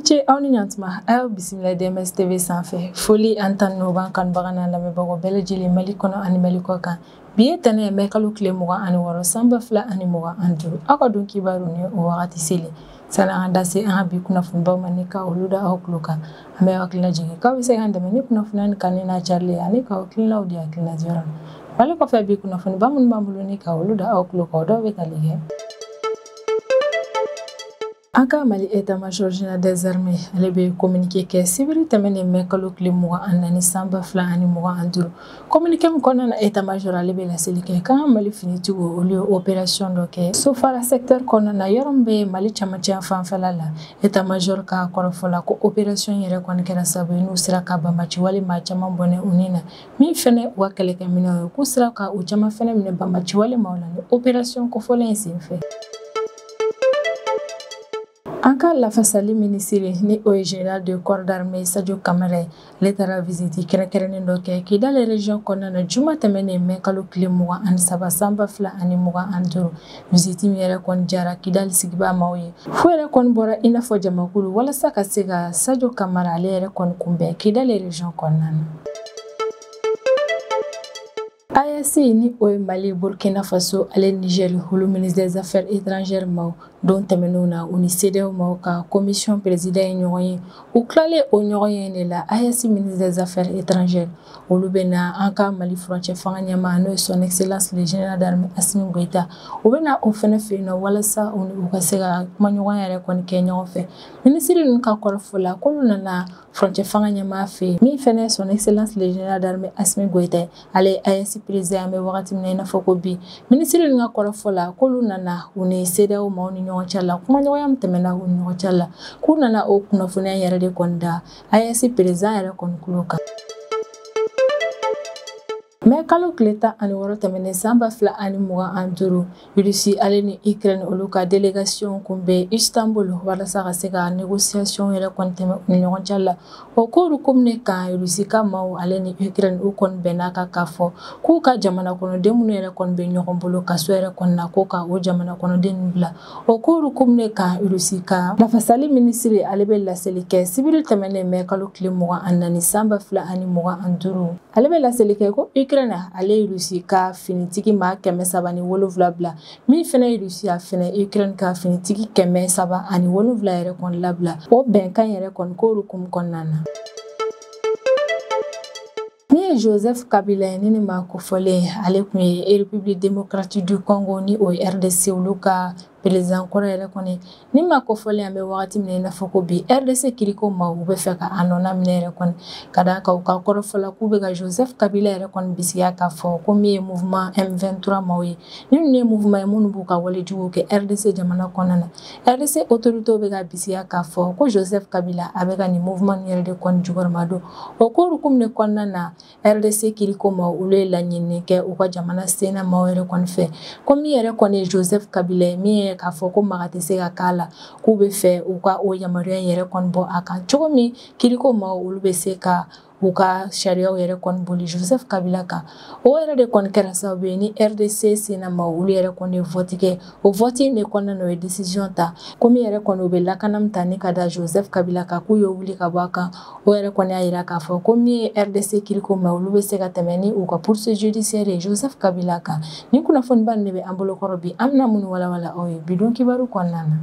Ce aw ni ɲantuma, a y'aw bisimila DMS TV sanfɛ. Foli an tan n'o b'an kanubaga n'an lamɛnbagaw bɛɛ lajɛlen Mali kɔnɔ ani Mali kɔ kan. Bi ye tɛnɛ ye, mɛ kalo tile 26 san 2025. Aw ka don kibaru ni o wagati selen. Sani an da se an ka bi kunnafonibaw ma ni ka olu da aw tulo kan, an bɛ hakilina jigin k'aw bɛ se k'an dɛmɛ ni kunnafoniya ni kanu n'a carilen ani k'aw hakilinaw di hakilina diyɔrɔ la. Mali kɔfɛ, bi kunnafoniba minnu b'an bolo ni ka olu da aw tulo kan, o dɔw bɛ tali kɛ: An ka Mali état-major général des armées, ale bɛ communiqué kɛ sibiri tɛmɛnen, mɛ kalo tile 24 san 2025. Communiqué min kɔnɔna na, état-major ale bɛ laseli kɛ k'an ka Mali finitigiw, olu ye opération dɔ kɛ Sofara secteur kɔnɔna na, yɔrɔ min bɛ Mali camancɛ fanfɛla la. État-major ka kɔrɔfɔ la, ko opération yɛrɛ kɔni kɛra sababu ye n'u sera ka banbaci wale maa caman bɔnɛ u ni na, min fɛnɛ u ka kɛlɛkɛminɛnw ye, k'u sera ka u caman fɛnɛ minɛ banbaci wale maaw la ni opération kofɔlen in senfɛ. An ka lafasali minisiri, ni o ye général de corps d'armée Sadio Kamara ye, ale taara visite kɛrɛnkɛrɛnnen dɔ kɛ Kidal région kɔnɔna na juma tɛmɛnen, mɛ kalo tile 23 san 2025. Visite min yɛrɛ kɔni jara Kidal sigibaa maaw ye, fo yɛrɛ kɔni bɔra i n'a fɔ jamakulu walasa ka se ka Sadio Kamara ale yɛrɛ kɔni kunbɛn Kidal région kɔnɔna na. AES, ni o ye Mali, Burkina Faso ale Niger, olu ministre des Affaires étrangères maaw, don tɛmɛnenw na, u ni CEDEAO maaw ka commission président ye ɲɔgɔn ye. U tilalen o ɲɔgɔn ye de la, AES ministre des Affaires étrangères, olu bɛ na an ka Mali furancɛ fanga ɲɛmaa, n'o ye Son Excellence le général d'armée Assimi Goïta, u bɛ na o fɛnɛ fɛ yen nɔ walasa u ni u ka se ka kumaɲɔgɔnya yɛrɛ kɔni kɛ ɲɔgɔn fɛ. Minisiri ninnu ka kɔrɔfɔ la, k'olu nana furancɛ fanga ɲɛmaa fɛ yen, min fɛnɛ Son Excellence le général d'armée Assimi Goïta, ale ye AES président an bɛ wagati min na i n'a fɔ ko bi. Minisiri ninnu ka kɔrɔfɔ la, k'olu nana u ni CEDEAO maaw ni ɲɔgɔn cɛ la, kumaɲɔgɔnya min tɛmɛna u ni ɲɔgɔn cɛ la, k'u nana o kunnafoniya yɛrɛ de kɔni da AES président yɛrɛ kɔni kulo kan. Mɛ kalo tile 16 tɛmɛnen san 2025, Russie ale ni Ukraine, olu ka délégation kun bɛ Istanbul walasa ka se ka négociation yɛrɛ kɔni tɛmɛ u ni ɲɔgɔn cɛ la. O ko hukumu de kan, Russie ka maaw ale ni Ukraine, u kɔni bɛnna kan k'a fɔ k'u ka jamana kɔnɔden minnu yɛrɛ kɔni bɛ ɲɔgɔn bolo kaso yɛrɛ kɔni na, ko ka o jamana kɔnɔden ninnu bila. O ko hukumu de kan, Russie ka lafasali minisiri, ale bɛ laseli kɛ sibiri tɛmɛnen, mɛ kalo tile 24 san 2025. Ale bɛ laseli kɛ ko Ukraine, ale ye Russie ka finitigi maa 307 bila, min fɛnɛ ye Russie a fɛnɛ Ukraine ka finitigi 307 yɛrɛ kɔni labila o bɛnkan yɛrɛ kɔni ko hukumu kɔnɔna na. Min ye Joseph Kabila ye, ni maa kofɔlen, ale tun ye République démocratique du Congo, ni o ye RDC, olu ka président kɔrɔ yɛrɛ kɔni. Ni maa kofɔlen, an bɛ wagati min na i n'a fɔ ko bi, RDC kiriko maaw, u bɛ fɛ ka a nɔna minɛ yɛrɛ kɔni, ka d'a kan u ka kɔrɔfɔ la, k'u bɛ ka Joseph Kabila yɛrɛ kɔni bisigiya k'a fɔ ko min ye mouvement M23 maaw ye, ni ninnu ye mouvement ye minnu b'u ka walejuguw kɛ RDC jamana kɔnɔna na. RDC autorités bɛ ka bisigiya k'a fɔ ko Joseph Kabila a bɛ ka nin mouvement yɛrɛ de kɔni jukɔrɔma don. O ko hukumu de kɔnɔna na, RDC kiriko maaw, olu ye laɲini kɛ u ka jamana senna maaw yɛrɛ kɔni fɛ, ko min yɛrɛ kɔni ye Joseph Kabila ye, min ye k'a fɔ ko maga tɛ se ka k'a la, k'u bɛ fɛ u ka o yamaruya yɛrɛ kɔni bɔ a kan cogo min kiriko maaw, olu bɛ se ka u ka sariyaw yɛrɛ kɔni boli Joseph Kabila kan. O yɛrɛ de kɔni kɛra sababu ye ni RDC senna maaw, olu yɛrɛ kɔni ye vote kɛ. O vote in de kɔnɔna na, o ye décision ta ko min yɛrɛ kɔni u bɛ lakana min ta ni ka da Joseph Kabila kan, k'u y'o wuli ka bɔ a kan. O yɛrɛ kɔni y'a yira k'a fɔ ko min ye RDC kiriko ma, olu bɛ se ka tɛmɛ ni u ka poursuite judiciaire ye Joseph Kabila kan. Nin kunnafoniba nin de bɛ an bolokɔrɔ bi, an bɛna minnu walawala aw ye bi don kibaru kɔnɔna na.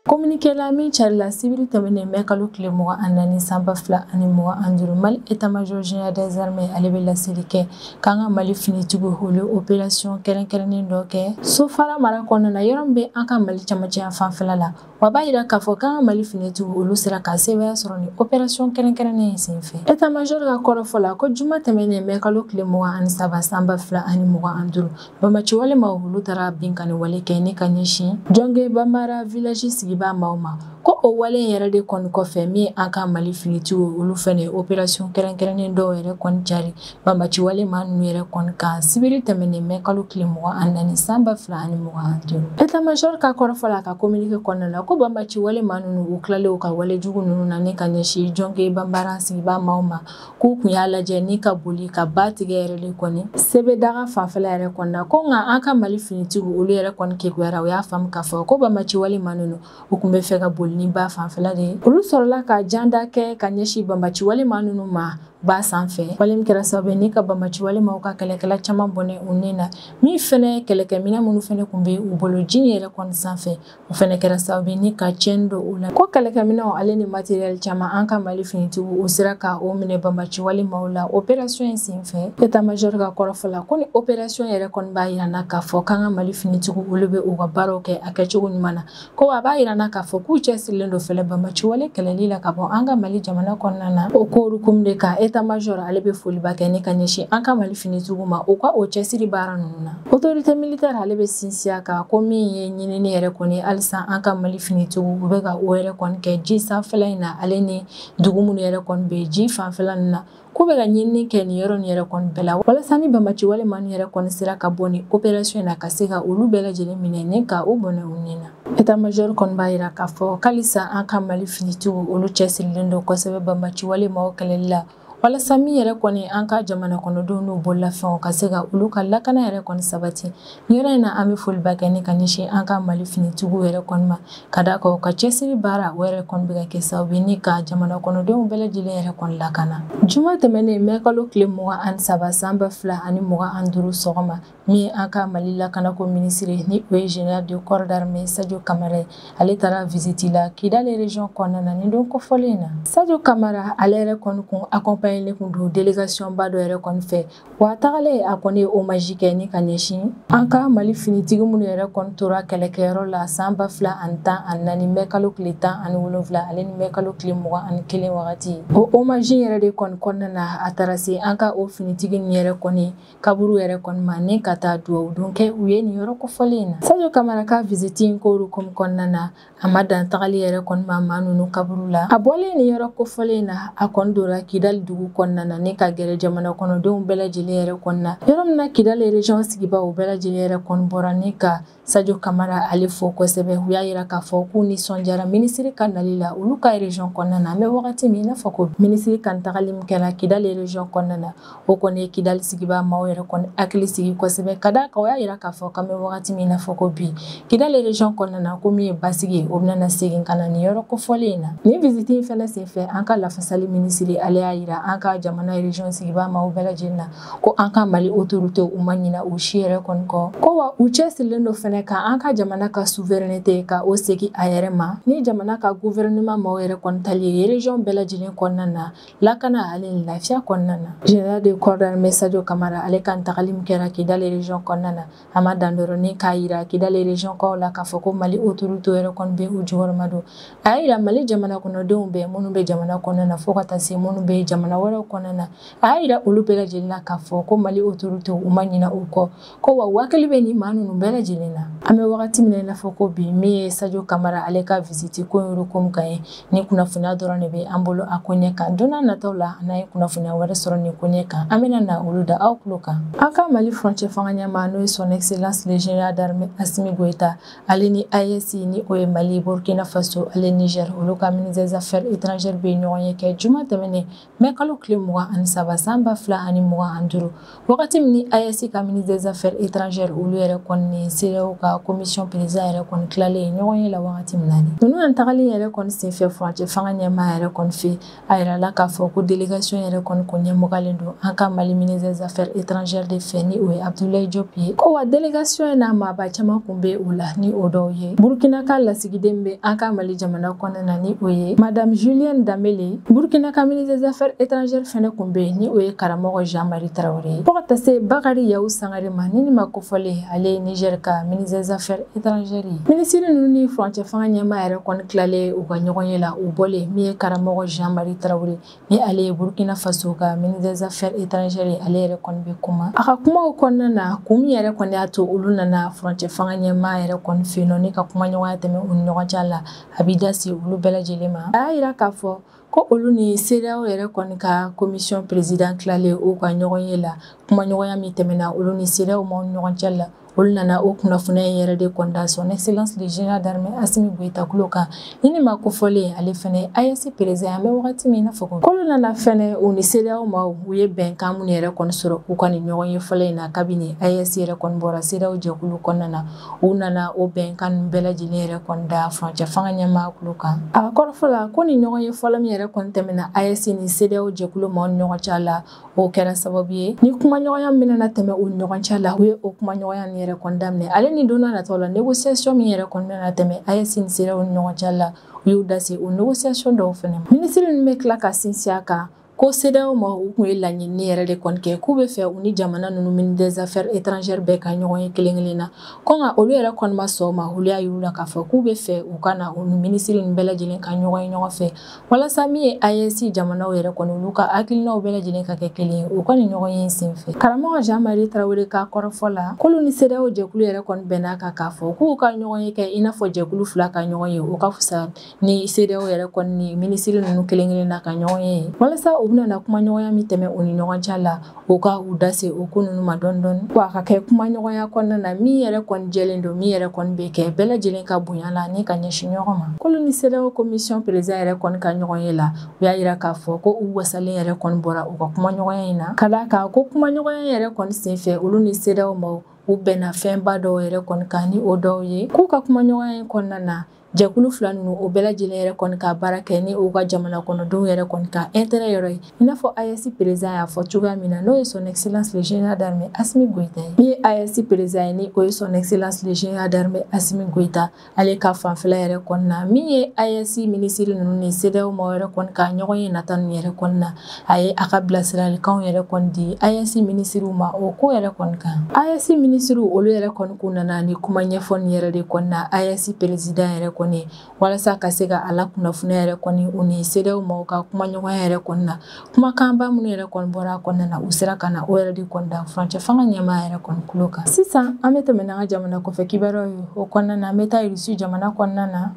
Communiqué la min carila sibiri tɛmɛnen, mɛ kalo tile 24 san 2025, Mali état-major général des armées, ale bɛ laseli kɛ k'an ka Mali finitigiw, olu opération kɛrɛnkɛrɛnnen dɔ kɛ Sofara mara kɔnɔna na, yɔrɔ min bɛ an ka Mali camancɛ fanfɛla la. Wa b'a yira k'a fɔ k'an ka Mali finitigiw, olu sera ka sebaaya sɔrɔ ni opération kɛrɛnkɛrɛnnen in senfɛ. État-major ka kɔrɔfɔ la, ko juma tɛmɛnen, mɛ kalo tile 23 san 2025, bamaci wale maaw, olu taara binkanni wale kɛ ni ka ɲɛsin Jɔnge Bambara village sigibaa maaw ma. Ko o wale in yɛrɛ de kɔni kɔfɛ, min ye an ka Mali finitigiw, olu fɛnɛ opération kɛrɛnkɛrɛnnen dɔw yɛrɛ kɔni cari banbaci wale maa ninnu yɛrɛ kɔni kan sibiri tɛmɛnen, mɛ kalo tile 24 san 2025. État-major ka kɔrɔfɔ la, ka communiqué kɔnɔna la, ko banbaci wale maa ninnu, u tilalen u ka wale jugu ninnu na ni ka ɲɛsin Jɔnke Banbara sigibaa maaw ma, k'u kun y'a lajɛ ni ka boli ka ba tigɛ yɛrɛ de kɔni Sebedaga fanfɛla yɛrɛ kɔni na. Ko nka an ka Mali finitigiw, olu yɛrɛ kɔni kekuyara, u y'a faamu k'a fɔ ko banbaci wale maa ninnu, u tun bɛ fɛ ka boli ni ba fanfɛla de ye. Olu sɔrɔla ka janda kɛ ka ɲɛsin banbaci walima ninnu ma ba sanfɛ. Wale min kɛra sababu ye ni ka banbaci walima u ka kɛlɛkɛla caman bɔnɛ u ni na, min fɛnɛ kɛlɛkɛminɛ minnu fɛnɛ tun bɛ u bolo ji yɛrɛ kɔni sanfɛ, o fɛnɛ kɛra sababu ye ni ka tiɲɛni don u la. Ko kɛlɛkɛminɛw ale ni matériel caman an ka Mali finitigiw u sera ka o minɛ banbaci walimaw la opération in senfɛ. État-major ka kɔrɔfɔ la ko ni opération yɛrɛ kɔni b'a yira na k'a fɔ k'an ka Mali finitigiw olu bɛ u ka baaraw kɛ a kɛcogo ɲuman na, ko a b'a yira na k'a fɔ k'u cɛsirilen don fɛlɛ banbaci wale kɛlɛli la ka bɔ an ka Mali jamana kɔnɔna na. O ko hukumu de kan état-major ale bɛ foliba kɛ ni ka ɲɛsin an ka Mali finitigiw ma u ka o cɛsiri baara ninnu na. Autorité militaire ale bɛ sinsin a kan ko min ye ɲinini yɛrɛ kɔni halisa an ka Mali finitigiw u bɛ ka o yɛrɛ kɔni kɛ ji sanfɛla in na, ale ni dugu minnu yɛrɛ kɔni bɛ ji fanfɛla ninnu na, k'u bɛ ka ɲinini kɛ nin yɔrɔ nin yɛrɛ kɔni bɛɛ la walasa ni banbaci walima ninnu yɛrɛ kɔni sera ka bɔ nin opération in na ka se ka olu bɛɛ lajɛlen minɛ ni ka u bɔnɛ u ni na. État-major kɔni b'a yira k'a fɔ k'alisa an ka Mali finitigiw olu cɛsirilen don kosɛbɛ banbaci walemaw kɛlɛli la, walasa min yɛrɛ kɔni an ka jamana kɔnɔdenw n'u bololafɛnw ka se ka olu ka lakana yɛrɛ kɔni sabati. Nin yɔrɔ in na an bɛ foliba kɛ ni ka ɲɛsin an ka Mali finitigiw yɛrɛ kɔni ma, ka d'a kan u ka cɛsiri baara o yɛrɛ kɔni bɛ ka kɛ sababu ye ni ka jamana kɔnɔdenw bɛɛ lajɛlen yɛrɛ kɔni lakana. Juma tɛmɛnen mɛ kalo tile 23 san 2025 sɔgɔma, min ye an ka Mali lakanako minisiri ni o ye général de corps d'armée Sadio Camara ye, ale taara visite la Kidal région kɔnɔna na nin don kofɔlen in na. Sadio Camara ale yɛrɛ kɔni kun accompagné kun don délégation ba dɔ yɛrɛ kɔni fɛ, wa a tagalen a kɔni ye hommage kɛ ni ka ɲɛsin an ka Mali finitigi minnu yɛrɛ kɔni tora kɛlɛkɛyɔrɔ la san 2014 mɛ kalo tile 17 ale ni mɛ kalo tile 21 wagati. O hommage yɛrɛ de kɔni kɔnɔna na, a taara se an ka o finitigi ninnu yɛrɛ kɔni kaburu yɛrɛ kɔni ma ni ka taa duwawu don kɛ u ye nin yɔrɔ kofɔlen in na. Sadio Camara ka visite in ko hukumu kɔnɔna na, a ma dan tagali yɛrɛ kɔni ma maa ninnu kaburu la. A bɔlen nin yɔrɔ kofɔlen in na, a kɔni donna Kidali dugu kɔnɔna na ni ka gɛrɛ jamana kɔnɔdenw bɛɛ lajɛlen yɛrɛ kɔni na. Yɔrɔ min na Kidali région sigibaaw bɛɛ lajɛlen yɛrɛ kɔni bɔra ni ka Sadio Camara ale fo kosɛbɛ. U y'a yira k'a fɔ k'u nisɔndiyara minisiri ka nali la olu ka région kɔnɔna na. An bɛ wagati min i n'a fɔ ko minisiri ka tagali min kɛra Kidali région kɔnɔna na, o kɔni ye Kidali sigibaa maaw yɛrɛ kɔni hakili sigi kosɛbɛ, ka d'a kan o y'a yira k'a fɔ k'an bɛ wagati min i n'a fɔ ko bi Kidali région kɔnɔna na ko min ye basigi ye, o bɛna segin ka na nin yɔrɔ kofɔlen in na. Nin visite in fɛnɛ senfɛ, an ka lafasali minisiri ale y'a yira an ka jamana région sigibaa maaw bɛɛ lajɛlen na ko an ka Mali autorité u ma ɲina u si yɛrɛ kɔni kɔ, ko wa u cɛsirilen don fɛnɛ ka an ka jamana ka souveraineté ka o segin a yɛrɛ ma, ni jamana ka gouvernement maaw yɛrɛ kɔni tali ye région bɛɛ lajɛlen kɔnɔna na, lakana ale ni lafiya kɔnɔna na. Général de corps d'armée Sadio Camara ale ka tagali min kɛra Kidali région kɔnɔna na, a ma dan dɔrɔn ni k'a yira Kidali région kaw la k'a fɔ ko Mali autorité yɛrɛ kɔni bɛ u jukɔrɔma don. A y'a yira Mali jamana kɔnɔdenw bɛɛ minnu bɛ jamana kɔnɔna na fo ka taa se minnu bɛ jamana wɛrɛw kɔnɔna na, a y'a yira olu bɛɛ lajɛlen na k'a fɔ ko Mali autorité u ma ɲina u kɔ, ko wa u hakili bɛ nin maa ninnu bɛɛ lajɛlen na. An bɛ wagati min na i n'a fɔ ko bi, min ye Sadio Camara ale ka visite ko in hukumu kan ye, ni kunnafoniya dɔrɔn de bɛ an bolo a ko ɲɛ kan. Don n'a nataw la, n'an ye kunnafoniya wɛrɛ sɔrɔ nin ko ɲɛ kan, an bɛna na olu da aw tulo kan. An ka Mali furancɛ fanga ɲɛmaa n'o ye son excellence le général d'armée Assimi Goïta, ale ni AES ni o ye Mali, Burkina Faso ale Niger olu ka ministre des affaires étrangères bɛ ɲɔgɔn ye kɛ juma tɛmɛnen mɛ kalo tile 23 san 2025, wagati min ni AES ka ministre des affaires étrangères olu yɛrɛ kɔni ni CEDEAO ka commission président yɛrɛ kɔni tilalen ɲɔgɔn ye la wagati min na. Ninnu na tagali yɛrɛ kɔni senfɛ furancɛ fanga ɲɛmaa yɛrɛ kɔni fɛ, a yirala k'a fɔ ko délégation yɛrɛ kɔni kun ɲɛmɔgɔlen don an ka Mali ministre des affaires étrangères de fɛ ni o ye Abdoulaye Diop ye. Ko wa délégation in na maaba caman kun bɛ o la ni o dɔw ye Burkina ka lasigiden bɛ an ka Mali jamana kɔnɔna na ni o ye Madame Julienne Dambélé, Burkina ka ministre des affaires étrangères fɛnɛ kun bɛ ni o ye karamɔgɔ Jean-Marie Traoré ye, fo ka taa se Bakary Yaou Sangare ma ni ma kofɔlen ale ye Niger ka ministre des affaires étrangères ye. Minisiri ninnu ni furancɛ fanga ɲɛmaa yɛrɛ kɔni tilalen u ka ɲɔgɔn ye la, u bɔlen min ye karamɔgɔ Jean-Marie Traoré ni ale ye Burkina Faso ka ministre des affaires étrangères ye, ale yɛrɛ kɔni bɛ kuma. A ka kumaw kɔnɔna na, kun min yɛrɛ kɔni y'a to olu nana furancɛ fanga ɲɛmaa yɛrɛ kɔni fɛ yen nɔ ni ka kumaɲɔgɔnya tɛmɛ u ni ɲɔgɔn cɛ la, a b'i da se olu bɛɛ lajɛlen ma. A y'a yira k'a fɔ ko olu ni CEDEAO yɛrɛ kɔni ka commission président tilalen u ka ɲɔgɔn ye la, kumaɲɔgɔnya min tɛmɛna olu ni CEDEAO maaw ni ɲɔgɔn cɛ la, Olu nana o kunnafoniya in yɛrɛ de kɔni da son excellence le général d'armée Assimi Goïta kulo kan. Ni maa kofɔlen ale fɛnɛ AES président, an bɛ wagati min na fɔ k'olu nana fɛnɛ u ni CEDEAO maaw u ye bɛnkan minnu yɛrɛ kɔni sɔrɔ u ka nin ɲɔgɔn ye fɔlɔ in na, kabini AES yɛrɛ kɔni bɔra CEDEAO jɛkulu kɔnɔna na, u nana o bɛnkan ninnu bɛɛ lajɛlen yɛrɛ kɔni da furancɛ fanga ɲɛmaa kulo kan. A ka kɔrɔfɔ la, ko nin ɲɔgɔn ye fɔlɔ min yɛrɛ kɔni tɛmɛna AES ni CEDEAO jɛkulu maaw ni ɲɔgɔn cɛ la, o kɛra sababu ye ni kumaɲɔgɔnya min nana tɛmɛ u ni ɲɔgɔn cɛ la, u ye o kumaɲɔgɔnya nin yɛrɛ kɔni daminɛ. Ale ni don n'a nataw la, négociation min yɛrɛ kɔni nana tɛmɛ AES ni CEDEAO ni ɲɔgɔn cɛ la, u y'u da se o négociation dɔw fɛnɛ ma. Minisiri ninnu bɛ tila ka sinsin a kan ko CEDEAO ma u tun ye laɲini yɛrɛ de kɔni kɛ k'u bɛ fɛ u ni jamana ninnu ministre des affaires étrangères bɛɛ ka ɲɔgɔn ye kelen kelen na, ko nka olu yɛrɛ kɔni ma sɔn o ma. Olu y'a yir'u la k'a fɔ k'u bɛ fɛ u ka na u ni minisiri ninnu bɛɛ lajɛlen ka ɲɔgɔn ye ɲɔgɔn fɛ, walasa min ye AES jamanaw yɛrɛ kɔni olu ka hakilinaw bɛɛ lajɛlen ka kɛ kelen ye u ka nin ɲɔgɔn ye sen fɛ. Karamɔgɔ Jean-Marie Traoré ka kɔrɔfɔ la, k'olu ni CEDEAO jɛkulu yɛrɛ kɔni bɛn'a kan k'a fɔ k'u ka ɲɔgɔn ye kɛ i n'a fɔ jɛkulu fila ka ɲɔgɔn ye, o ka fisa ni CEDEAO yɛrɛ kɔni ni minisiri ninnu kelen kelen na ka ɲɔgɔn ye, walasa u bɛna kumaɲɔgɔnya min tɛmɛ u ni ɲɔgɔn cɛ la, u ka u da se o ko ninnu ma dɔɔni dɔɔni, wa a ka kɛ kumaɲɔgɔnya kɔnɔna na min yɛrɛ kɔni jɛlen don, min yɛrɛ kɔni bɛ kɛ bɛɛ lajɛlen ka bonya la ni ka ɲɛsin ɲɔgɔn ma. K'olu ni CEDEAO commission président yɛrɛ kɔni ka ɲɔgɔn ye la, u y'a yira k'a fɔ ko u wasalen yɛrɛ kɔni bɔra u ka kumaɲɔgɔnya in na, ka d'a kan ko kumaɲɔgɔnya yɛrɛ kɔni senfɛ olu ni CEDEAO maaw u bɛnna fɛnba dɔw yɛrɛ kɔni kan, ni o dɔw ye k'u ka kumaɲɔgɔnya in kɔnɔna na jɛkulu fila ninnu o bɛɛ lajɛlen yɛrɛ kɔni ka baara kɛ ni u ka jamana kɔnɔdenw yɛrɛ kɔni ka intérêt yɔrɔ ye, i n'a fɔ AES président y'a fɔ cogoya min na, n'o ye son excellence le général d'armée Assimi Goïta ye. Min ye AES président ye, ni o ye son excellence le général d'armée Assimi Goïta, ale ka fanfɛla yɛrɛ kɔni na, min ye AES minisiri ninnu ni CEDEAO maaw yɛrɛ kɔni ka ɲɔgɔn ye nata ninnu yɛrɛ kɔni na, a ye a ka bilasiralikanw yɛrɛ kɔni di AES minisiriw ma o ko yɛrɛ kɔni kan. AES minisiriw olu yɛrɛ kɔni kun nana ni kuma ɲɛfɔ nin yɛrɛ de kɔni na AES président yɛrɛ kɔni, walasa ka se ka a la kunnafoniya yɛrɛ kɔni u ni CEDEAO maaw ka kumaɲɔgɔnya yɛrɛ kɔni na, kumakanba minnu yɛrɛ kɔni bɔra a kɔnɔna na, u sera ka na o yɛrɛ de kɔni da furancɛ fanga ɲɛmaa yɛrɛ kɔni kulo kan. Sisan an bɛ tɛmɛ n'an ka jamana kɔfɛ kibaruyaw ye, o kɔnɔna na an bɛ taa Russie jamana kɔnɔna na.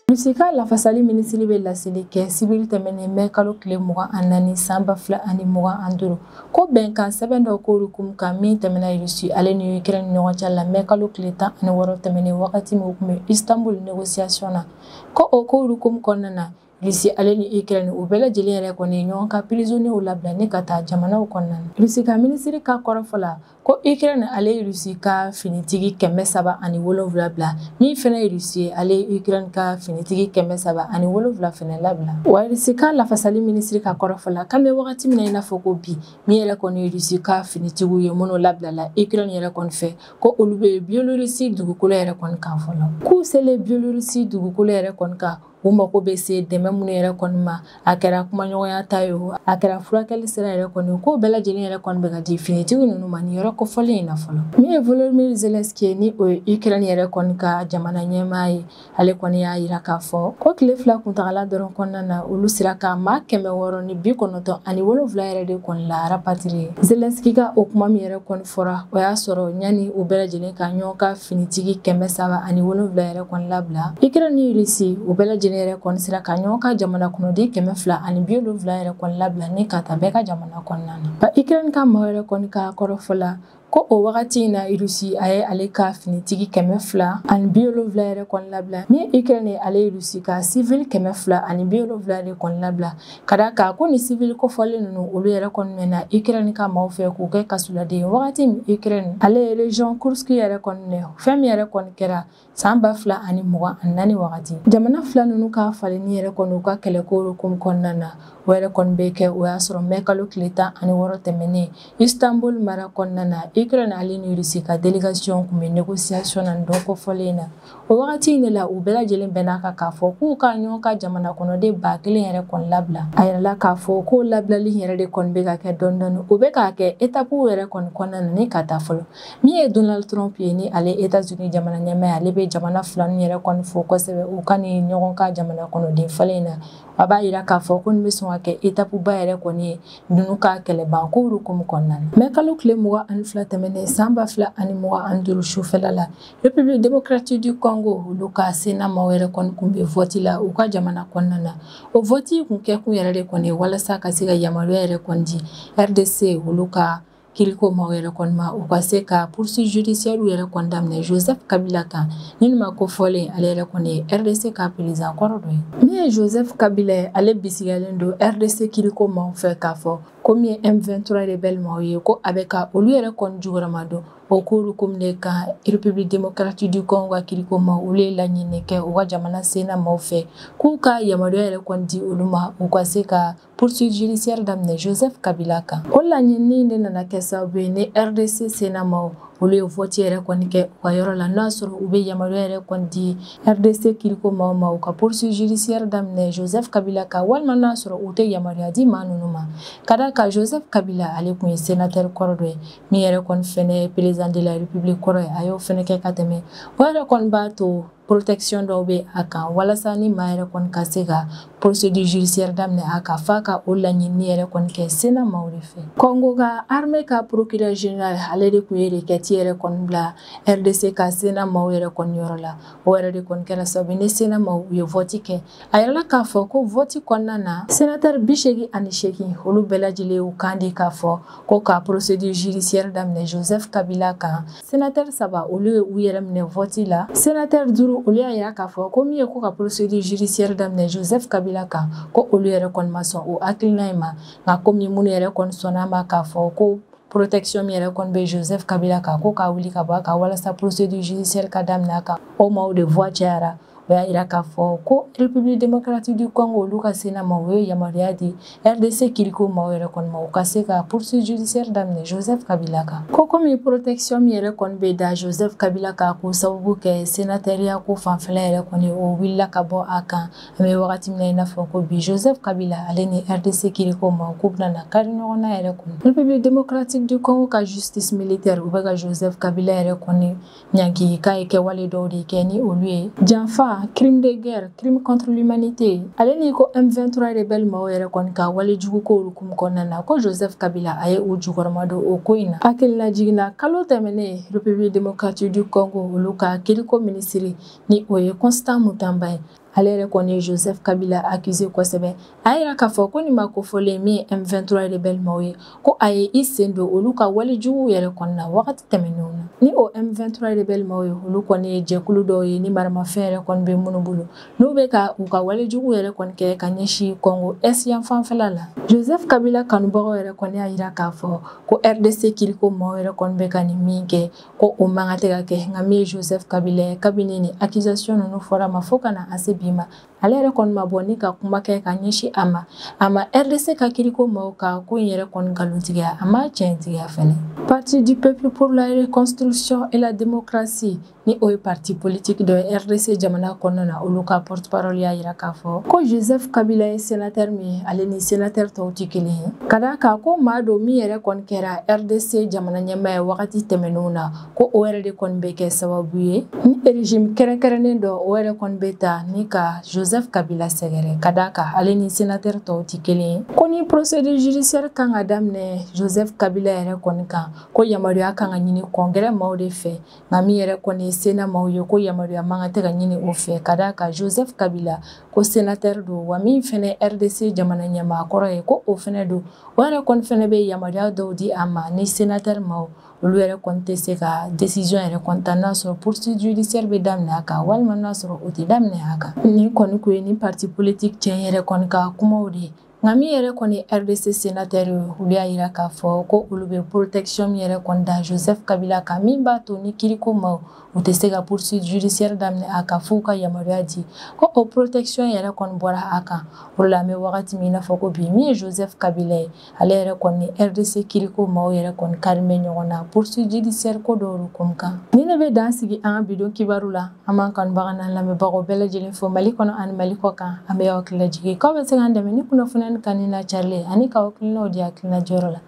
Russie ka lafasali minisiri bɛ laseli kɛ sibiri tɛmɛnen mɛ kalo tile 24 san 2025, ko bɛnkan sɛbɛn dɔ ko hukumu kan min tɛmɛna Russie ale ni Ukraine ɲɔgɔn cɛ la mɛ kalo tile 16 tɛmɛnen, wagati min u tun bɛ Istanbul négociation na, ko o ko hukumu kɔnɔna na Russie ale ni Ukraine u bɛɛ lajɛlen yɛrɛ kɔni ɲɔgɔn ka prisonniers labila ni ka taa jamanaw kɔnɔna na. Russie ka minisiri ka kɔrɔfɔ la, ko Ukraine ale ye Russie ka finitigi 307 bila, min fɛnɛ ye Russie ye ale ye Ukraine ka finitigi 307 fɛnɛ labila. Wa Russie ka lafasali minisiri ka kɔrɔfɔ la, k'an bɛ wagati min na i n'a fɔ ko bi, min yɛrɛ kɔni ye Russie ka finitigiw ye minnu labilala Ukraine yɛrɛ kɔni fɛ, ko olu bɛ Biélorussie dugukolo yɛrɛ kɔni kan fɔlɔ. K'u selen Biélorussie dugukolo yɛrɛ kɔni kan, u mako bɛ se dɛmɛ minnu yɛrɛ kɔni ma, a kɛra kumaɲɔgɔnya ta ye o, a kɛra furakɛli sira yɛrɛ kɔni, k'o bɛɛ lajɛlen yɛrɛ kɔni bɛ ka di finitigi ninnu ma nin yɔrɔ kofɔlen in na fɔlɔ. Min ye Volodymyr Zelensky ye, ni o ye Ukraine yɛrɛ kɔni ka jamana ɲɛmaa ye, ale kɔni y'a yira k'a fɔ ko tile 2 kuntagala dɔrɔn kɔnɔna na, olu sera ka maa 697 yɛrɛ de kɔni la rapatrier. Zelensky ka o kuma min yɛrɛ kɔni fɔra, o y'a sɔrɔ ɲani u bɛɛ lajɛlen ka ɲɔgɔn ka finitigi 307 yɛrɛ kɔni labila. Ukraine ni Russie u bɛɛ lajɛlen yɛrɛ kɔni sera ka ɲɔgɔn ka jamana kɔnɔden 270 yɛrɛ kɔni labila ni ka taa bɛɛ ka jamana kɔnɔna na. Ukraine ka maaw yɛrɛ kɔni ka kɔrɔfɔ la, ko o wagati in na Russie a ye ale ka finitigi 270 yɛrɛ kɔni labila, min Ukraine ye ale ye Russie ka civil 270 de kɔni labila, ka d'a kan ko ni civil kofɔlen ninnu olu yɛrɛ kɔni mɛnna Ukraine ka maaw fɛ k'u kɛ kasoladen wagati min Ukraine ale ye région Kursk yɛrɛ kɔni minɛ, fɛn min yɛrɛ kɔni kɛra san 2024 wagati. Jamana fila ninnu ka falenni yɛrɛ kɔni u ka kɛlɛko hukumu kɔnɔna na, o yɛrɛ kɔni bɛ kɛ o y'a sɔrɔ mɛ kalo tile 16 tɛmɛnen Istanbul mara kɔnɔna na, Ukraine ale ni Russie ka délégation tun bɛ négociation na nin don kofɔlen in na. O wagati in de la u bɛɛ lajɛlen bɛn'a kan k'a fɔ k'u ka ɲɔgɔn ka jamana kɔnɔden 1000 yɛrɛ kɔni labila. A yirala k'a fɔ k'o labilali yɛrɛ de kɔni bɛ ka kɛ dɔɔni dɔɔni, o bɛ k'a kɛ étape yɛrɛ kɔni kɔnɔna na ni ka taa fɔlɔ. Min ye Donald Trump ye, ni ale États-Unis jamana ɲɛmaa ye, ale bɛ jamana fila ninnu yɛrɛ kɔni fo kosɛbɛ u ka nin ɲɔgɔn ka jamana kɔnɔden falen in na. A b'a yira k'a fɔ ko nin bɛ sɔn ka kɛ étape ba yɛrɛ kɔni ye ninnu ka kɛlɛbanko hukumu kɔnɔna na. Mɛ kalo tile 22 tɛmɛnen san 2025 sufɛla la, République démocratique du Congo olu ka Sénat maaw yɛrɛ kɔni kun bɛ vote la u ka jamana kɔnɔna na. O vote kun kɛkun yɛrɛ de kɔni ye walasa ka se ka yamaruya yɛrɛ kɔni di RDC olu ka kiriko maaw yɛrɛ kɔni ma u ka se ka poursuite judiciaire yɛrɛ kɔni daminɛ Joseph Kabila kan. Ni ma ko fɔlen, ale yɛrɛ kɔni ye RDC ka président kɔrɔ dɔ ye. Min ye Joseph Kabila ye, ale bisigiyalen don RDC kiriko maaw fɛ k'a fɔ ko min ye M23 rebelle maaw ye, ko a bɛ ka olu yɛrɛ kɔni jukɔrɔma don o k'olu komi de kan. République démocratique du Congo ka kiriko maaw, olu ye laɲini kɛ u ka jamana Sénat maaw fɛ k'u ka yamaruya yɛrɛ kɔni di olu ma u ka se ka poursuite judiciaire daminɛ Joseph Kabila kan. O laɲini de nana kɛ sababu ye ni RDC Sénat maaw, olu ye vote yɛrɛ kɔni kɛ u ka yɔrɔ la, n'o y'a sɔrɔ u bɛ yamaruya yɛrɛ kɔni di RDC kiriko maaw ma u ka poursuite judiciaire daminɛ Joseph Kabila kan, walima n'a sɔrɔ u tɛ yamaruya di maa ninnu ma. Ka d'a kan Joseph Kabila, ale tun ye sénateur kɔrɔ dɔ ye, min yɛrɛ kɔni fɛnɛ ye président de la République kɔrɔ ye, a y'o fɛnɛ kɛ ka tɛmɛ. O yɛrɛ kɔni b'a to protection dɔw bɛ a kan walasa ni maa yɛrɛ kɔni ka se ka procédure judiciaire daminɛ a kan, f'a ka o laɲini yɛrɛ kɔni kɛ Sénat maaw de fɛ. Congo ka armée ka procureur général, ale de tun ye requête yɛrɛ kɔni bila RDC ka Sénat maaw yɛrɛ kɔni yɔrɔ la. O yɛrɛ de kɔni kɛra sababu ni Sénat maaw, u ye vote kɛ. A yirala k'a fɔ ko vote kɔnɔna na, sénateur 88, olu bɛɛ lajɛlen y'u kan di k'a fɔ ko ka procédure judiciaire daminɛ Joseph Kabila kan. Sénateur saba, olu ye u yɛrɛ minɛ vote la. Sénateur duuru, olu y'a yira k'a fɔ ko min ye ko ka procédure judiciaire daminɛ Joseph Kabila kan, ko olu yɛrɛ kɔni ma sɔn o hakilina in ma. Nka komi minnu yɛrɛ kɔni sɔnna a ma k'a fɔ ko protection min yɛrɛ kɔni bɛ Joseph Kabila kan, ko k'a wuli ka bɔ a kan walasa procédure judiciaire ka daminɛ a kan, o maaw de voix cayara. O y'a yira k'a fɔ ko République démocratique du Congo, olu ka Sénat ma, u ye yamaruya di RDC kiriko maaw yɛrɛ kɔni ma u ka se ka poursuite judiciaire daminɛ Joseph Kabila kan. Ko komi protection min yɛrɛ kɔni bɛ da Joseph Kabila kan k'o sababu kɛ sénateuriya ko fanfɛla yɛrɛ kɔni, o wulila ka bɔ a kan. An bɛ wagati min na i n'a fɔ ko bi, Joseph Kabila, ale ni RDC kiriko maaw, k'u bɛna na kari ɲɔgɔn na yɛrɛ kɔni. République démocratique du Congo ka justice militaire, u bɛ ka Joseph Kabila yɛrɛ kɔni ɲangi k'a ye kɛwale dɔw de kɛ, ni olu ye janfa, crime de guerre, crime contre l'humanité, ale ni ko M23 rebelle maaw yɛrɛ kɔni ka wale jugu ko hukumu kɔnɔna na, ko Joseph Kabila, a ye u jukɔrɔma don o ko in na. Hakilina jiginna, kalo tɛmɛnen, République démocratique du Congo, olu ka kiriko minisiri, ni o ye Constant Mutamba ye, ale yɛrɛ kɔni ye Joseph Kabila accusé kosɛbɛ. A yira k'a fɔ ko nin ma kofɔlen min ye M23 rebelle maaw ye, ko a ye i sen don olu ka wale juguw yɛrɛ kɔni na wagati tɛmɛnenw na. Ni o M23 rebelle maaw ye, olu kɔni ye jɛkulu dɔw ye ni maramafɛn yɛrɛ kɔni bɛ minnu bolo, n'u bɛ ka u ka wale juguw yɛrɛ kɔni kɛ ka ɲɛsin Congo Est yan fanfɛla la. Joseph Kabila kanubagaw yɛrɛ kɔni y'a yira k'a fɔ ko RDC kiriko maaw yɛrɛ kɔni bɛ ka nin min kɛ, ko o man kan tɛ ka kɛ. Nka min ye Joseph Kabila ye, kabini ni accusation ninnu fɔra ma fo ka na a se bi ma, ale yɛrɛ kɔni ma bɔ ni ka kuma kɛ ka ɲɛsin a ma. A ma RDC ka kiriko maaw ka ko in yɛrɛ kɔni nkalontigiya, a ma tiɲɛtigiya fɛnɛ. Parti du peuple pour la reconstruction et la démocratie, ni o ye parti politique dɔ ye RDC jamana kɔnɔna na, olu ka porte parole y'a yira k'a fɔ ko Joseph Kabila ye sénateur min ye, ale ni sénateur tɔw tɛ kelen ye, ka d'a kan ko maa don min yɛrɛ kɔni kɛra RDC jamana ɲɛmaa ye wagati tɛmɛnenw na, ko o yɛrɛ de kɔni bɛ kɛ sababu ye ni régime kɛrɛnkɛrɛnnen dɔ, o yɛrɛ kɔni bɛ ta ni ka Joseph Kabila sɛgɛrɛ, ka d'a kan ale ni sénateur tɔw tɛ kelen ye. Ko ni procédure judiciaire kan ka daminɛ Joseph Kabila yɛrɛ kɔni kan, ko yamaruya kan ka ɲini congrès maaw de fɛ. Nka min yɛrɛ kɔni ye Sénat maaw ye, ko yamaruya man kan tɛ ka ɲini o fɛ, ka d'a kan Joseph Kabila, ko sénateur don, wa min fɛnɛ RDC jamana ɲɛmaa kɔrɔ ye, ko o fɛnɛ don, o yɛrɛ kɔni fɛnɛ bɛ yamaruya dɔw di a ma ni sénateur maaw, olu yɛrɛ kɔni tɛ se ka décision yɛrɛ kɔni ta n'a sɔrɔ poursuite judiciaire bɛ daminɛ a kan walima n'a sɔrɔ o tɛ daminɛ a kan. Nin kɔni kun ye ni parti politique cɛ yɛrɛ kɔni ka kumaw de ye. Nka min yɛrɛ kɔni RDC sénateur ye, olu y'a yira k'a fɔ ko olu bɛ protection min yɛrɛ kɔni da Joseph Kabila kan, min b'a to ni kiriko maaw, u tɛ se ka poursuite judiciaire daminɛ a kan f'u ka yamaruya di, ko o protection yɛrɛ kɔni bɔra a kan. O la, an bɛ wagati min i n'a fɔ ko bi, min ye Joseph Kabila ye, ale yɛrɛ kɔni RDC kiriko maaw yɛrɛ kɔni kari bɛ ɲɔgɔn na poursuite judiciaire ko dɔw kun kan. Ni ne bɛ dan sigi an ka bidon kibaru la. An b'an kanubaga n'an lamɛnbagaw bɛɛ lajɛlen fo Mali kɔnɔ ani Mali kɔ kan. An bɛ aw hakili lajigin k'aw bɛ se k'an dɛmɛ ni kunnafoniya kanu n'a carilen ani k'aw hakilinaw di hakilina jɔyɔrɔ la.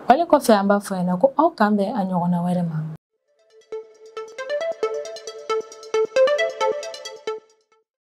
Wale kɔfɛ, an b'a fɔ ɲɛna ko aw k'an bɛn a ɲɔgɔnna wɛrɛ ma.